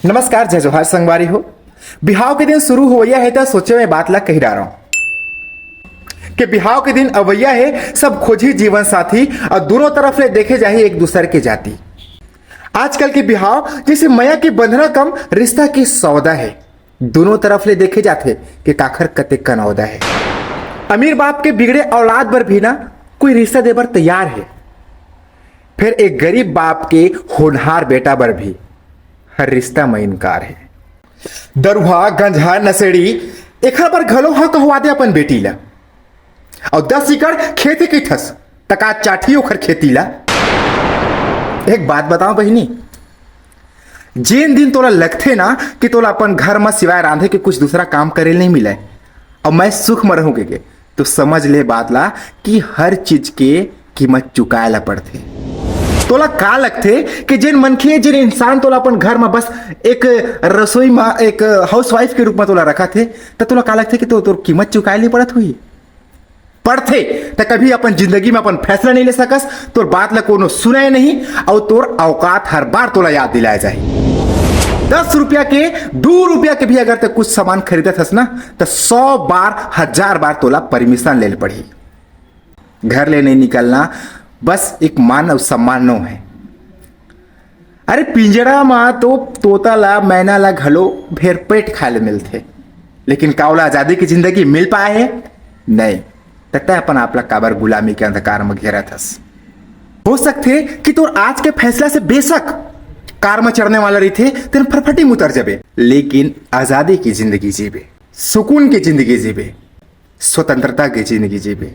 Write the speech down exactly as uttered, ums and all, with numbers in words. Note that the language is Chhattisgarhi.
नमस्कार, जय जोहार संगवारी हो। बिहाव के दिन शुरू होवइया हे त सोचे में बात ला कही डारव कि बिहाव के दिन अवइया हे सब खोजही जीवन साथी अउ दोनों तरफ ले देखे जाही एक दूसर के जाति। आजकल के बिहाव जइसे मया के बंधना कम रिश्ता के सौदा हे। दोनों तरफ ले देखे जाथे कि काखर कतेक कन औदा हे। अमीर बाप के बिगड़े औलाद बर भी ना कोई रिश्ता दे बर तैयार हे, फेर एक गरीब बाप के होनहार बेटा बर भी हर रिश्ता म इनकार हे। दरुहा, गंजहा, नशेड़ी, एखर बर घलो ह कहवा दे अपन बेटी ला। अउ दस एकड़ खेत हे कहिथस, त का चाटही ओखर खेती ला? एक बात बताव बहिनी, जेन दिन तोला लगथे ना कि तोला अपन घर म सिवाय रांधे के कुछ दूसरा काम करे ल नइ मिलय, अउ मैं सुख म रहूं के, के, तो समझ ले बात ला कि हर चीज के कीमत चुकाए ला पड़थे। तोला का लगथे कि जेन मनखे, जेन इंसान तोला अपन घर म बस एक रसोई म एक हाउसवाइफ के रूप म तोला रखत हे, त तोला का लगथे कि तो, तोर कीमत चुकाए ल नइ पड़त होही? पड़थे, त कभी अपन जिंदगी म अपन फैसला नइ ले सकस, तोर बात ला कोनो सुनय नहीं, अउ तोर औकात हर बार तोला याद दिलाए जाही। दस रुपया के, दू रुपया के भी अगर ते कुछ सामान खरीदत हस ना, त सौ बार, हजार बार तोला परमिशन ले ल पड़ही। घर ले नइ निकलना बस एक मान अउ सम्मान नो हे। अरे, पिंजड़ा म तो तोता ला, मैना ला घलो भेर पेट खाए ले मिलथे, लेकिन का ओला आजादी की जिंदगी मिल पाए हे? नहीं। त तैं अपन आप ला काबर गुलामी के अंधकार म घेरत हस? हो सकथे कि तोर आज के फैसला से बेशक कार म चढ़ने वाला रहिथे, तेन फरफटी म उतर जबे, लेकिन आजादी की जिंदगी जीबे, सुकून की जिंदगी जीबे, स्वतंत्रता की जिंदगी जीबे।